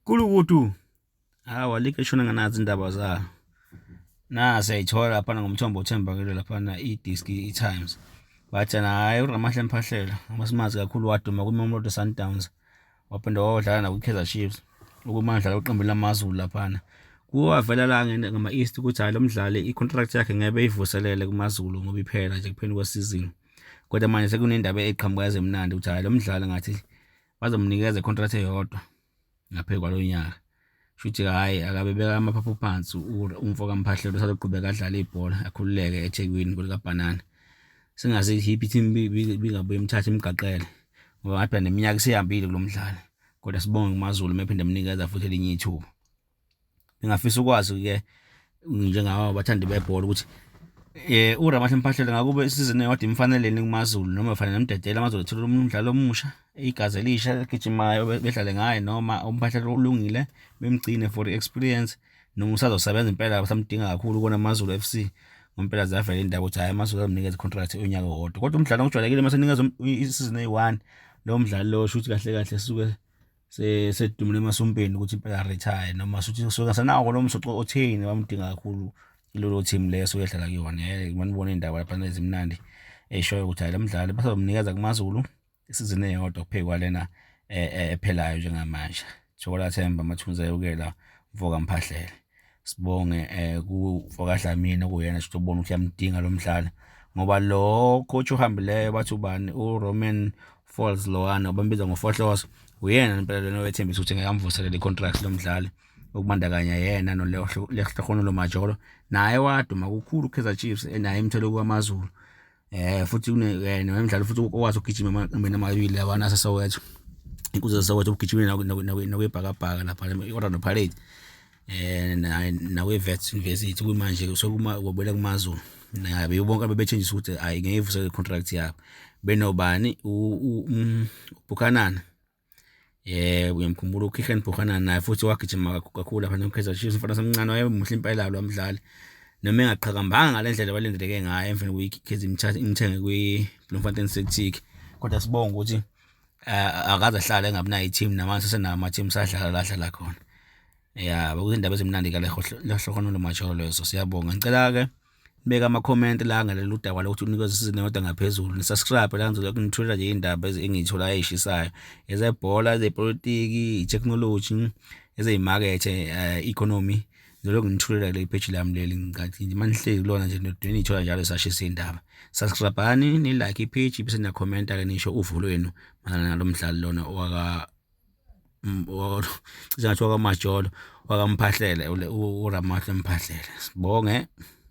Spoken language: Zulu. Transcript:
Kulukudu, hawa alikho eshona nganazi indaba zalo. Nasi ayithola laphana ngomthombo othembakele laphana idiski i-Times. Bathi hhayi uRamahlwe Mphahlele amasimazi kakhulu waduma kwiMamelodi Sundowns, waphinde wayodlala nakwi-Kaizer Chiefs, okumanje udlala kwiqembu lamaZulu laphana. Kuwavela la ngama-East ukuthi hhayi lo mdlali i-contract yakhe ngeke beyivuselele kumaZulu ngoba iphela nje kuphela kwesizini. Kodwa manje sekunendaba eqhamuka ezimnandi ukuthi hhayi lo mdlali ngathi bazomnikeza i-contract eyodwa ngaphezu kwalo nyaka. Shuthi hhayi akabe beka amaphaphu phansi umfo kaMphahlele, usazoqhubeka adlale ibhola akhululeke eThekwini kwelikabhanana. Singaze iyiphi i-team ibingabuye imthathe imgaqele ngoba ngathi phela neminyaka isihambile kulo mdlali. Kodwa sibonge kumaZulu uma ephinde emnikeza futhi elinye ithuba. Ngingafisa ukwazi-ke njengabo abathandi bebhola ukuthi uRamahlwe Mphahlele ngakube isizini eyodwa imfaneleni kumaZulu noma fanele emdedele amaZulu ethole umdlalo omusha, igazi elisha eligijimayo bedlale ngaye, noma uMphahlele ulungile bemgcine for i-experience, noma usazosebenza impela basamdinga kakhulu kona amaZulu FC. Ngompela ziyavela indaba ukuthi hhayi amaZulu azomnikeza i-contract unyaka owodwa, kodwa umdlalo ngokujwayelekile uma senikeza isizini eyi-one lowo mdlalo lowo shuthi kahle kahle suke sedumile emasompeni ukuthi impela retire, noma shuthi suke ngesenawo lo msoco otheni bamdinga kakhulu kulolo team leyo esuke edlala kuyona. Manibona iy'ndaba laphana ezimnandi ey'shoyo ukuthi hhayi lo mdlali basazomnikeza kumaZulu isizini eyodwa kuphe kwalena ephelayo njengamanje. Thokola Themba Mathunzi ayokela mfoka Mphahlele. Sibonge kuMfoka Dlamini okuyena shuthi ubona ukuthi uyamdinga lo mdlali, ngoba lo coach ohambileyo bathi ubani, uRoman Folz lowana bambiza ngoFohloza, uyena impela lona owethembisa ukuthi ngeke amvuselele i-contract lo mdlali, okubandakanya yena noLehlohonolo Majoro, naye waduma kukhulu Kaizer Chiefs, naye emthole kwaMaZulu. Futhi kune nomdlalo futhi okwazi ukugijima amaqembeni amabili labana aseSoweto, inkunzi zaseSoweto, ugijimile nakwibhakabhaka lapha i-Orlando Pirates nawe-Wits University, kuyimanje sokuma wabuyela kumaZulu. Nabe bonke bebethenjiswa ukuthi hayi ngeke ivusele i-contract yabo benobani uBuchanan. Uyamkhumbula uKeagan Buchanan, naye futhi wagijima kakhulu lapha no-Kaizer Chiefs, umfana osemncane wayemuhle impela lo mdlali, noma engaqhakambanga ngale ndlela abalindeleke ngayo emveni kwe-Kaizer imthathe imthenge kwi-Bloemfontein Celtic. Kodwa sibonge ukuthi akaze ahlale engabi nayo i-team, namanje sesenawo ama-team sadlala la adlala khona. Ya, bekuyindaba ezimnandi kaLehlohonolo Majoro lezo, siyabonga. Ngicela-ke nibeke ama-comment la ngalolu daba lokuthi unikezwe isizini eyodwa ngaphezulu, ni-subscribe la ngizolokhu ngithulela nje iy'ndaba engiy'tholayo ey'shisayo, ezebhola, ezepolitiki, i-technology, ezey'makethe, economy. Ngizolokhu ngithulela kule page lami leli, ngathi nje manihleli kulona nje niyithola njalo sashisa iy'ndaba. Subscribe-ani, ni-like i-page bese niya-comment-a-ke nisho uvo lwenu mayelana nalo mdlali lona waka cishe ngathi wakaMajolo, wakaMphahlele, uRamahlwe Mphahlele. Sibonge.